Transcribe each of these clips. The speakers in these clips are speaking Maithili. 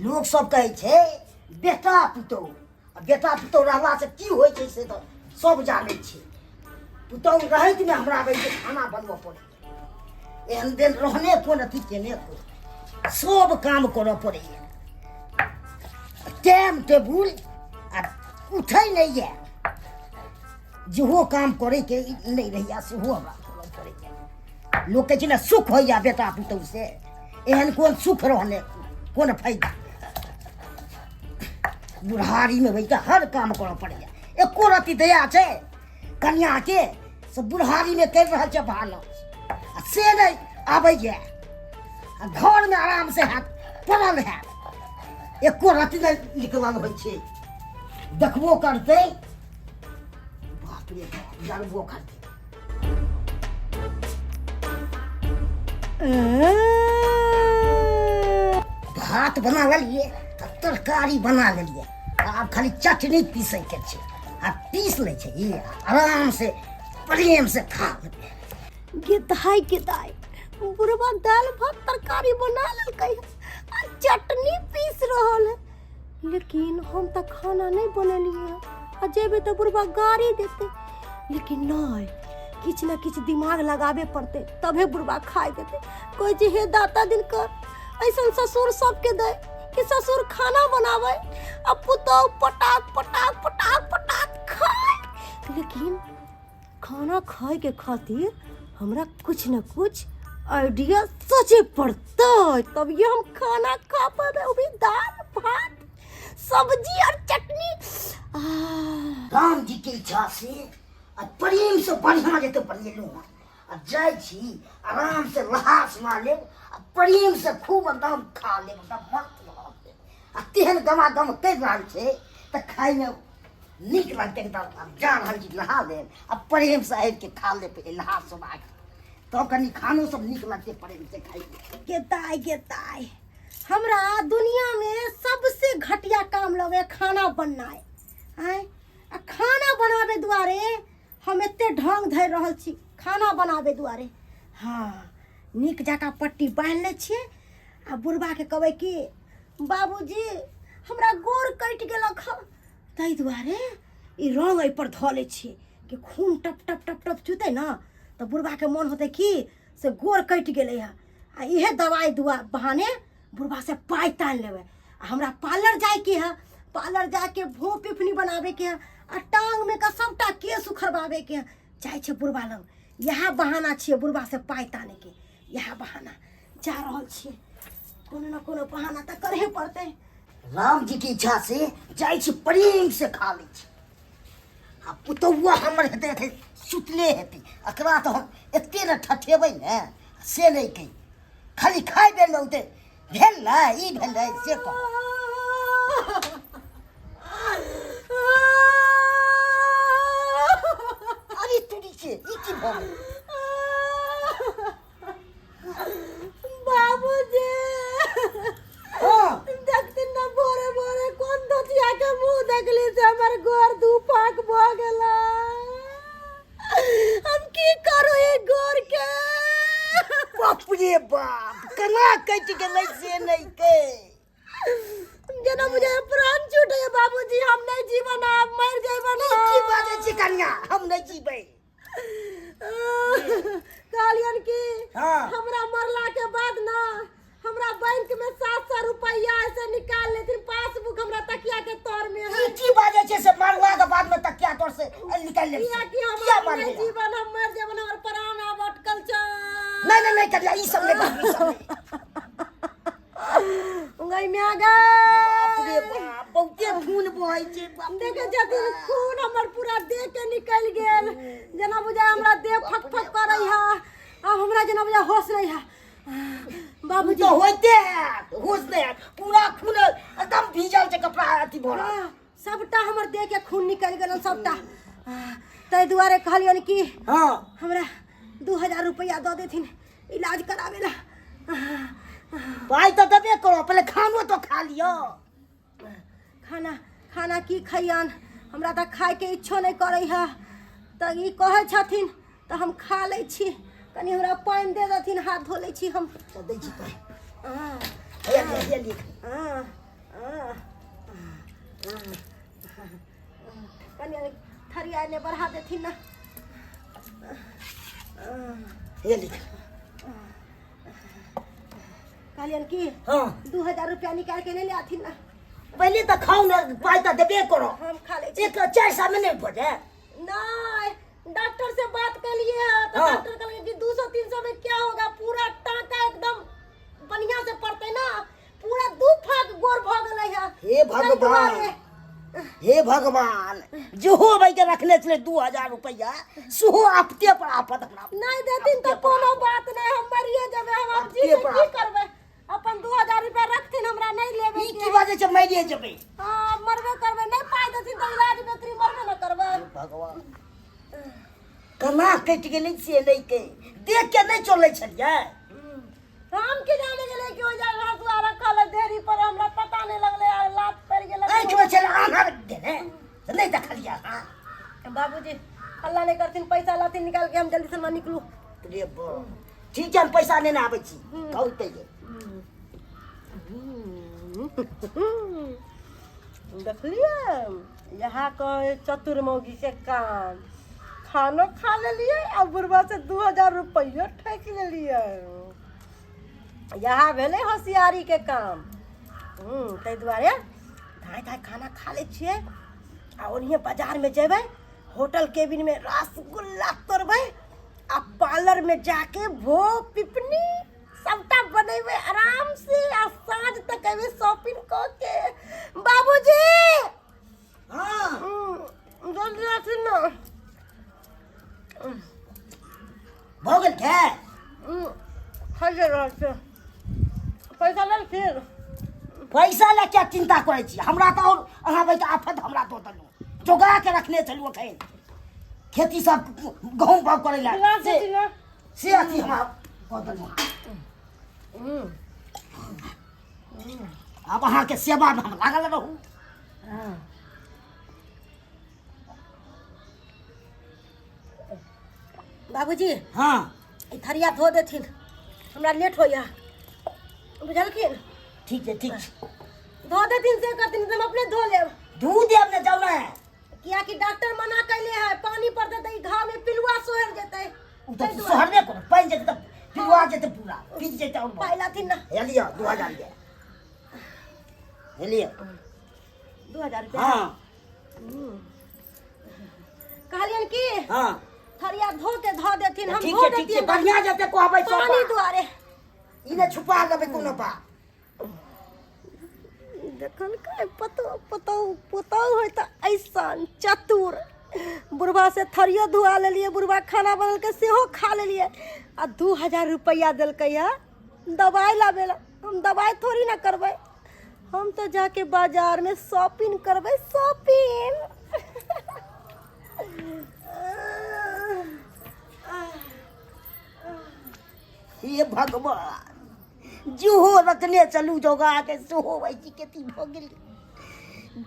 लोक सब कहै छै बेटा पुतोहु, आ बेटा पुतोहु रहलासँ की होइ छै से तऽ सब जानै छै। पुतोहु रहैतमे हमरा रहै खाना बनबऽ पड़ै, एहन दिन रहने कोन अथी केने कोन, सब काम करऽ पड़ैए, टाइम टेबुल आ उठै नहि यऽ, जेहो काम करैके नहि रहैए सेहो हमरा करऽ पड़ैए। लोक कहै छै ने सुख होइए बेटा पुतोहु से, एहन कोन सुख रहने कोन फायदा? बुढ़ारीमे भैया हर काम करऽ पड़ैए, एको रत्ती दया छै कनियाके से बुढ़ारीमे करि रहल छै भानस आ से नहि आबैए, आ घरमे आरामसँ हैत पड़ल हैत, एको रत्ती नहि निकलल होइ छै। देखबो करतै बाप रे बाप, जरबो करतै। भात बना लेलियै आ तरकारी बना लेलियै, आब खाली चटनी पीसैके छै, आ पीस लै छै ई आराम से प्रेम से खा लेबै। गे दाइ, गे दाइ, बुढ़वा दालि भात तरकारी बना लेलकै आ चटनी पीस रहल है, लेकिन हम तऽ खाना नहि बनेलियै हँ, आ जेबै तऽ बुढ़वा गाड़ी देतै। लेकिन नहि, किछु ने किछु दिमाग लगाबे पड़तै तभे बुढ़वा खाय देतै। कहै छै हे दाता दिनकर, ऐसन ससुर सबके दै कि ससुर खाना बनाबै आ पुतहु पटाक पटाक पटाक पटाक खाय। लेकिन खाना खायके खातिर हमरा कुछ न कुछ आइडिया सोचे पड़तै, तब ये हम खाना खा पाबै, वो भी दाल भात सब्जी और चटनी। राम जी के इच्छा से आ प्रेम से बढ़िया जते बनेलहुँ हँ, आ जाइ छी आराम से लहा सुना लेब आ प्रेम से खूब एकदम खा लेब, एकदम मस्त रहब। आ तेहन गमागम करि रहल छै तऽ खायमे नीक लगतै एकदम। आब जा रहल छी नहा लेब आ प्रेम से आबि के खा लेब नहा सुना के, तब कनि खानो सब नीक लगतै प्रेम से खाइ। गे दाइ, गे दाइ, हमरा दुनिया में सबसे घटिया काम लगे खाना बननाइ। आँय, आ खाना बनाबे दुआरे हम एते ढंग धरि रहल छी खाना बनाबे दुआरे। हाँ, नीक जकाँ पट्टी बान्हि लै छियै आ बुढ़बाके कहबै कि बाबूजी हमरा गोर कटि गेलक हँ, ताहि दुआरे ई रंग एहिपर धऽ लै छियै कि खून टप टप टप टप चुतै ने तऽ बुढ़बाके मोन होतै कि से गोर कटि गेलै हँ, आ इहे दवाइ दुआ बहाने बुढ़बा से पाइ तानि लेबै। आ हमरा पार्लर जाइके है, पार्लर जाके भों पिपनी बनाबेके है आ टांगमे का सबटा केश उखड़बाबेके है। जाइ छै बुढ़बा लग, इएह बहाना छियै बुढ़बा से पाइ तानेके, इएह बहाना। जा रहल छियै, कोनो ने कोनो बहाना तऽ करहे पड़तै। राम जी के इच्छा से जाइ छी प्रेम से खा लै छी, आ पुतौआ हमर हेतै हेतै सुतले हेतै, एकरा तऽ हम एते ने ठठेबै ने से नहि कही, खाली खाइ बेरमे उठे भेल ने ई भेलै से कह। अरे तुरी के ई की भऽ गेल? बाबूजी हाँ। देखथिन ना भोरे भोरे कोन धोतिया के मुंह देखली से हमर गोर दू फाक भ गेला। हम की करू ई गोर के? बाप रे बाप, केना कटि गेलै से नहि के जेना मुझे प्राण छूटे बाबूजी, हम नहीं जीवन, आब मर जेबन। की बाजै छी कन्या, हम नहीं जीबै। कहलियन कि हाँ। हमरा मरला के बाद ना हमरा बैंक में 700 रुपया ऐसे निकाल लेथिन, पासबुक हमरा तकिया के तर में है। ई की बाजै छै से मरला के बाद में तकिया तर से निकाल ले? किया कि हम किया मर नहीं गेला? जीवन, हम मर जेबन, हमर प्राण आब अटकल छै। नहीं नहीं नहीं करिया, ई सब नहीं बात, ई सब नहीं। गई म्या गे। बाप रे बाप, बहुते खून बहै छै बाप रे। देखे छथिन खून हमर पूरा देह के निकलि गेल, जेना बुझाय हमरा देह फक फक करै है, आब हमरा जेना बुझाय होश नहीं है बाबूजी। तो होइते हैत, होश नहि हैत, पूरा खून एकदम भीजल छै कपड़ा अथी भरल। हाँ, सबटा हमर देह के खून निकलि गेल सबटा, ताहि दुआरे कहलियनि कि हाँ। हमरा 2000 रुपया दऽ देथिन इलाज करावे ला। पाइ तऽ देबे करो, पहिले खानो तो खा लिअ। खाना खाना की खैयन, हमरा तऽ खायके इच्छो नहि करै है, तऽ ई कहै छथिन तऽ हम खा लै छी। कनि हमरा पानि दे देथिन, हाथ धो लै छी हम। तऽ दै छी पानि। हाँ। हैया लिअ, हैया लिअ। हाँ। कनि थरिया एने बढ़ा देथिन ना। हे लिख। कहलियन कि हाँ। 2000 रुपया निकाल के ले ले आथिन ना। पहले तऽ खाउ ने, पाइ तऽ देबे करो। हम खा ले छी। एक 400 में नहीं भऽ जाए? नहीं, डॉक्टर से बात कर लिए है तो डॉक्टर कहलकै कि 200-300 में क्या होगा, पूरा टाँका एकदम बढ़िया से पड़ते ना, पूरा दू फाक गोर भ गेलै है। हे भगवान, हे भगवान, जेहो भाई के रखने छलै 2000 रुपया सेहो आपते पर आफत हमरा। नहीं देथिन तो कोनो बात नहीं, हम मरिए जेबै, हम आब जी आपते के पर की आफत। करबै, अपन 2000 रुपया रखथिन, हमरा नहीं लेबै ई के। की बाजै छै, मरिए जेबै? हाँ, मरबे करबै, नहीं पाइ देथिन तऽ इलाज बेतरी मरबे न करबै। हे भगवान, केना कटि गेलै से नहि के देख के नहि चलै छलियै। हम की जाने गेलै कि ओइजा हँसुआ रखल है ढेरी पर, हमरा पता नहीं लगलै आ लात पड़ि गेलै। आँखि मे छलै आन्हर देने नहि देखलियै। हाँ बाबूजी हल्ला नहीं करथिन, पैसा लाथिन निकाल के, हम जल्दी से हमरा निकलू। रे बा, ठीक छै, हम पैसा लेने आबै छी, खाउ पहिले। देखलियै यहाँ कहे चतुर मौगी के काम, खानो खा लेलियै आ बुढ़बा से 2000 रुपैयो ठकि लेलियै। यहाँ भेलै होशियारी के काम। ताहि दुआरे धाँइ धाँइ खाना खा लै छियै आ ओनहिए बाजारमे जेबै, होटल केबिनमे रसगुल्ला तोड़बै आ पार्लरमे जाके भो पिपनी सबटा बनेबै आराम से आ साँझ तक एबै शॉपिंग कऽ के। बाबूजी। हाँ। जल्दी आथिन ना। भऽ गेल खाय? खाइए रहल छै। पैसा लेलखिन? पैसा लए किया चिंता करै छी, हमरा तऽ आओर अहाँ बैठ आफत हमरा दऽ देलहुँ। जोगा के रखने छलहुँ, एखन खेती सब गहूँम बाग करै लए गिलास से देथिन ना। से अथी हमरा कऽ देलहुँ। आब अहाँके सेवामे हम लागल रहू। बाबूजी। हाँ। ई थरिया धो देथिन, हमरा लेट होइया, बुझलखिन? ठीक छै, ठीक छै। धो देथिन से करथिन तऽ हम अपने धो लेब। धू देब ने, जाउ ने। कियाकि डॉक्टर मना कैले है, पानी पड़तै तऽ ई घाव में पिलुआ सोहर जेतै। ओ तऽ सोहरबे करत, पानि जेतै तऽ पिलुआ जेतै, पूरा पीज जेतै आओर पाइ लाथिन ना। हे लिअ, 2000 लिअ, हे लिअ। 2000 रुपया? हाँ। कहलियन कि हाँ। थरिया धो के धो देथिन, हम ठीक धो छै, ठीक छै। देतियन। बढ़िया जेतै कहबै सब पानी बात। दुआरे ई ने छुपा लेबै कोनो बात। देखलकै पतो पतो पुतहु होइ तऽ ऐसन चतुर। बुढ़बा से थरियो धुआ लेलियै, बुढ़बा खाना बनेलकै सेहो खा लेलियै आ 2000 रुपैआ देलकै हँ दवाइ लाबै लए। हम दवाइ थोड़ी ना करबै, हम तऽ जाके बाजारमे शॉपिंग करबै, शॉपिंग। हे भगवान, जेहो रखने चलू जोगा के सेहो वैसी खेती भऽ गेल,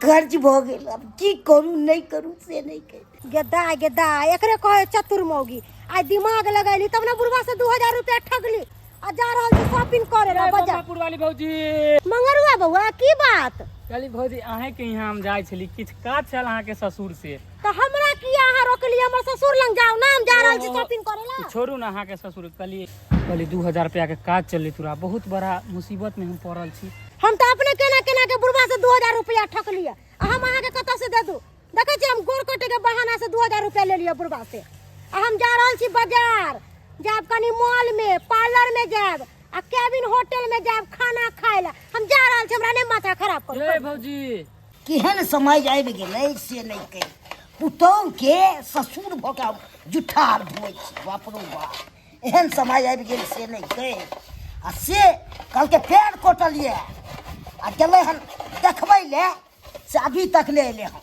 गर्ज भऽ गेल। आब की करू नहि करू से नहि कहि। गेदा गेदा, एकरे कहे चतुर मौगी। आइ दिमाग लगैली तब ने बुढ़वा से 2000 रुपया ठगली आ जा रहल छी शॉपिंग करे ला बाजार। पुरवाली भौजी। मंगरुआ बौआ, की बात? कहली भौजी, अहें के यहाँ हम जाइ छली, किछु काज छल अहाँके ससुर से। तऽ हमरा किया अहाँ रोकली? हमर ससुर लग जाउ ना, हम जा रहल छी शॉपिंग करे ला। छोड़ू ना अहाँके ससुर। कहली कहली 2000 रुपया के काज चलले, तोरा बहुत बड़ा मुसीबत में हम पड़ल छी। हम तऽ अपने केना केना के बुढ़वा से 2000 रुपया ठकलियै आ हम अहाँके कतऽ से दे दू? देखै छियै, हम गोर कटे के बहाना से 2000 रुपया ले लिअ बुढ़वा से आ हम जा रहल छी बाजार। जायब कनी मॉल में, पार्लर में जायब आ केबिन होटल में जायब खाना खाय ला। हम जा रहल छी, हमरा नहि माथा खराब करू। ए भौजी। केहन समय आबि गेलै से नहि कहि, पुतहु के ससुर भऽ के जुठार धोइ छै। बाप रौ बाप, एहन समय आबि गेल से नहि कहि। आ से कहलकै पैर कटलियै आ गेलै हन देखबै ले, से अभी तक नहि एलै हन,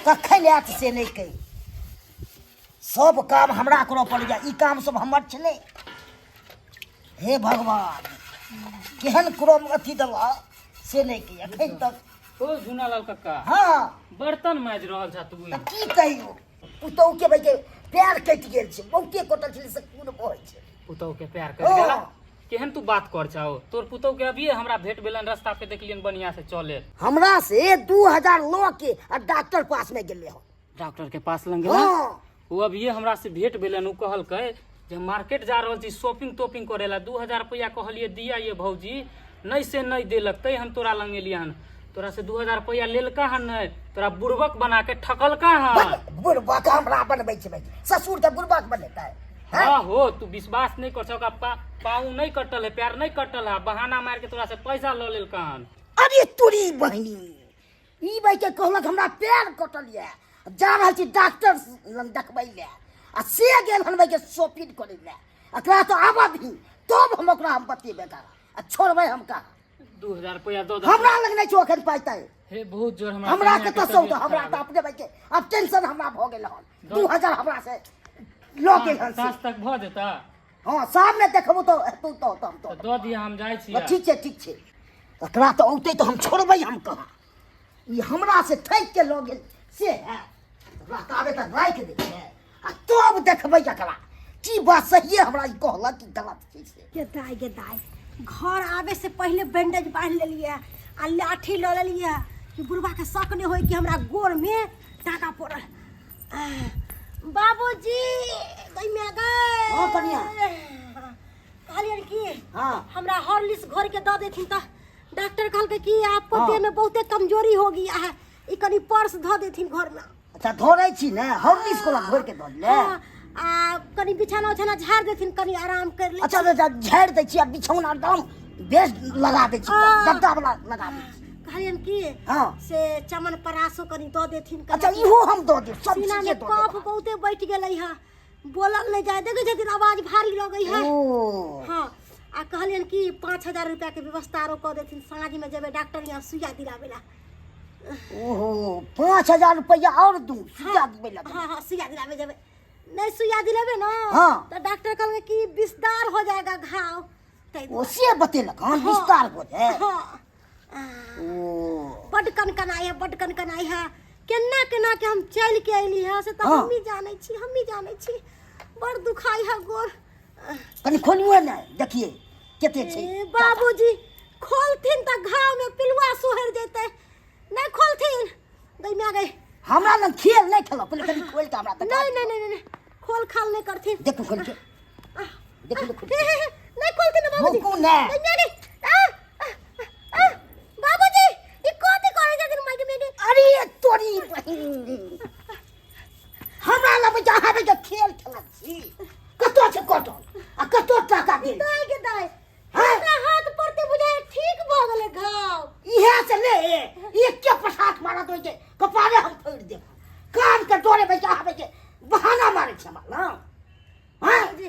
कखन आयत से नहि कहि। सब काम हमरा करऽ पड़ैए, ई काम सब हमर छलै। हे भगवान, केहन क्रम अथी देलह से नहि कहि एखन तक। ओ झुनालाल कक्का। हाँ। बर्तन माजि रहल छह तू? तऽ की कहियौ, पुतहु के भाई के पैर कटि गेल छै, बहुते कटल छलै से खून बहै छै। पुतहु के पैर कटि गेल? केहन तू बात कर छौ? तोर पुतहु के अभिये हमरा भेंट भेलन, रास्ता पे देखलियन बढ़िया से चले। हमरा से 2000 लऽ के आ डॉक्टर पास में गेलै हन। डॉक्टर के पास लंग गेला। हाँ। ओ अभिये हमरा से भेंट भेलन, ओ कहलकै जे हम मार्केट जा रहल छी शॉपिंग तोपिंग करे ला, 2000 रुपया कहलिए दिया ये भौजी, नहीं से नहीं देलक, तै हम तोरा लंग एलियै हन। तोरा से 2000 रुपया लेलका हन नहीं, तोरा बुड़बक बना के ठकलका हन। बुड़बक हमरा बनबै छै भाई, ससुर तऽ बुड़बक बनेतै हैं? हाँ हो, तू विश्वास नहीं कर सका, पाँव नहीं कटल है, पैर नहीं कटल है, बहाना मार के तोरा से पैसा ल लेलका हन। अरे तोरी बहिनी, ई भाई के कहलक हमरा पैर कटल यऽ, जा रहल छी डॉक्टर लग देखबै लए, आ से गेल हन भाई के शॉपिंग करै लए। एकरा तऽ आबऽ दही तब हम ओकरा हम बतेबै एकरा, आ छोड़बै हम कहाँ। 2000 रुपया दऽ दे। हमरा लग नहि छौ एखन पाइ ताइ। हे बहुत जोर हमरा हमरा कनिया के कतऽ से तबियत औतौ? हमरा खराब तऽ अपने भाई के अब टेंशन हमरा भऽ गेल हन। 2000 हमरा से लऽ गेल हन से। साँझ तक भऽ जेता। हँ, शाममे देखबो तऽ हेतौ तऽ हम तऽ दऽ दिअ, हम जाइ छी। ठीक छै, ठीक छै। एकरा तऽ औतै तऽ हम छोड़बै हम कहाँ? ई हमरा से ठकि के लऽ गेल से है, एकरा तऽ आबे तक राखि दै छै आ तब देखबै एकरा की बात सहिए हमरा ई कहलक कि गलत छै से। गे दाय, गे दाय, घर आबे से पहले बैंडेज बांध लेलिए आ लाठी लऽ लेलिए कि बुढ़बा के शक नहीं होय कि हमरा गोर में टाका पड़ल। बाबूजी गई में गए। हाँ, कनिया। कहलियन कि हाँ। हमरा हॉर्लिक्स घोर के दऽ देथिन तऽ डॉक्टर कहलकै कि आपको हाँ। देह में बहुते कमजोरी हो गया है, ई कनी पर्स धऽ देथिन घर में। अच्छा, धोरै छी ने, हॉर्लिक्स कोला घोर के दऽ देले। हाँ, आ कनी बिछाना उछाना झाड़ देथिन, कनी आराम कर ले। अच्छा अच्छा, झाड़ि दै छी आ बिछौना एकदम बेस लगा दै छी, हाँ। गद्दा वाला लगा दै छी। कहलियन कि हाँ। से चमन परासो कनी दऽ देथिन कनी। अच्छा, इहो हम दऽ देब, सब सीना चीजे में दऽ कफ देब। बहुते बैठ गेलै है, बोलल नहीं जाए, देखे छथिन आवाज भारी लगै है। ओ। हाँ, आ कहलियन कि 5000 रुपया के व्यवस्था आरो कऽ देथिन, साँझ में जेबै डॉक्टर यहाँ सुइया दिलाबे ला। ओहो, 5000 रुपया और दू सुइया दिबै ला? हाँ हाँ, सुइया दिलाबे जेबै। नहीं सुइया दिलेबे ना हाँ। तो डॉक्टर कहलकै कि विस्तार हो जाएगा घाव, ताहि ओ दुआरे। से बतेलक हन? हाँ। विस्तार हो जाए। हाँ। ओ। बड कनकनाइ है, बड कनकनाइ है, केना केना के हम चलि के अयली है से तऽ हाँ। हमही जानै छी, हमही जानै छी। बड़ दुखाइ है गोर। कनि खोलियो ने, देखिए कते छै। ए, बाबूजी खोलथिन तऽ घाव में पिलुआ सोहर जेतै, नहीं खोलथिन गई माय गई। हमरा लग खेल नहीं खेलो, पहिले कनि खोल के हमरा तऽ। नहीं नहीं नहीं नहीं, खोल खाल नहीं करथिन। देखू खोल के, देखू देखू। हे, हे, हे, नहीं खोलथिन ना बाबूजी। रोकू ने। गई माय गई। आ, आ, आ, बाबूजी ई कथी करै छथिन माय के मेगे? अरे तोरी बहिन, हमरा लग अहाँ के खेल खेलत छी? कतऽ छै कटल आ कतऽ टाका गेल? दाय के दाय, हाँ? हमरा हाथ पड़ते बुझाय ठीक भऽ गेलै घाव। इहे से ले एक के पसात मारत होइ छै, कपारे हम फोड़ि देब। कान के डोरे बैठ आबै के बहाना मारै छै हमरा लग। हाँ? जी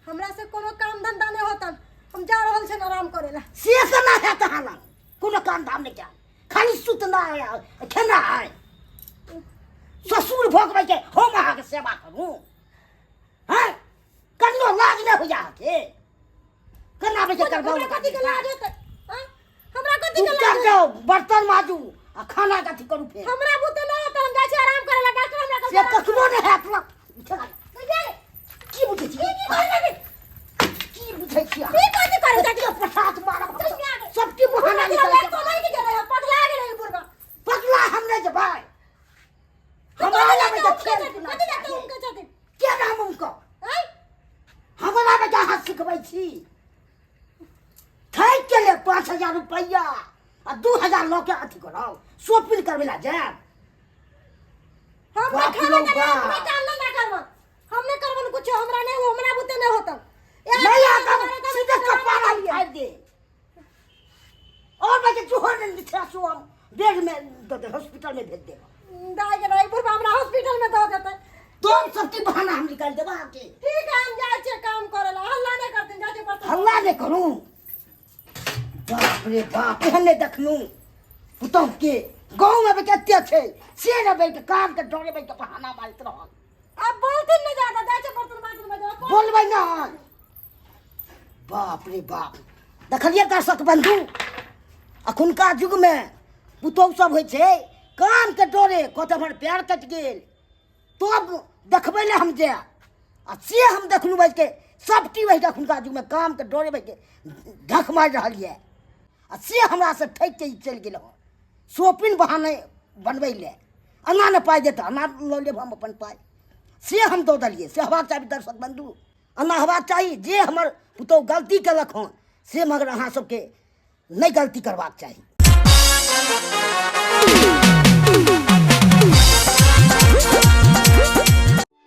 हमरा से कोनो काम धंधा नहीं होतन, हम जा रहल छियन आराम करे ला। से केना हैत? अहाँ लग कोनो काम धाम नहि कयल, खाली सुतना है खेना है। ससुर भोगबै के हम अहाँके सेवा करू? हैं, कनियो लाज नहि होइया अहाँके? केना बैठे करबाउ? हमरा कथी के लाज होतै? आँय? हमरा कथी के चुपचाप लाज होतै? जाउ, बर्तन माजू आ खाना के अथी करू फेर। हमरा बुते नहि होतै, हम जाइ छी आराम करे ला, डॉक्टर हमरा से कहलकै। कखनो नहि हैत। लग की बुझै छी? की करै छथिन? की बुझै छी अहाँ? की कथी करै छथिन? एते पसात मारब हम चल आगे। सबके बहाना निकालि के। तो नहीं गेलै हँ, पगला गेलै ई बुढ़बा। पगला हम नहि जेबै। हमरा कथी लग जाके जे उनके खेल छथिन? कथी जाके उनके छथिन? के नाम उनको? आँय? हमरा बेटा अहाँ सिखबै छी? ठकि के ले 5000 रुपैआ आ 2000 लऽ के अथी करब, शॉपिंग करबै लए जायब। हम बाप खाना रौ के बाप। नहीं काम ना करबन, हम नहीं करबन कुछ, हमरा नहीं, हमरा बुते नहीं होतन। नहीं आता, सीधे कपार हम फाड़ दे और मैं चूहो ने लिखा सो हम बेड में दे दे, हॉस्पिटल में भेज देब। दाई के दाई, बुढ़बा हमरा हॉस्पिटल में दऽ देतै। तुम सबके बहाना हम निकाल देब अहाँके। ठीक है, हम जाइ छियै काम करे ला, हल्ला नहीं करथिन, जाइ छियै बर्तन। हल्ला नहि करू। बाप रे बाप, एहन नहि देखलहुँ पुतहु के। गाँव में कते छै से ने बैठ काम के डरे बैठ बहाना मारैत रहल। अब बोलथिन नहीं ज्यादा, जाइ छियै बर्तन बासन मजबा। बोलबै नहि। बाप रे बाप, देखलियै दर्शक बंधु, अखुनका युगमे पुतहु सब होइ छै कानके डरे कहतै हमर पैर कटि गेल तब देखबै लए हम जायब। आ से हम देखलहुँ भाइके सबटी वही अखुनका युगमे कामके डरे भाइके ढक मारि रहल यऽ, आ से हमरासँ ठकि के ई चलि गेल हँ शॉपिंग बहाने बनबै लए। एना ने पाइ देत, एना लऽ लेब हम अपन पाइ। से हम दऽ देलियै, से हेबाक चाही दर्शक बन्धु, एना हेबाक चाही। जे हमर पुतहु गलती केलक हन से, मगर अहाँ सबके नहि गलती करबाक चाही।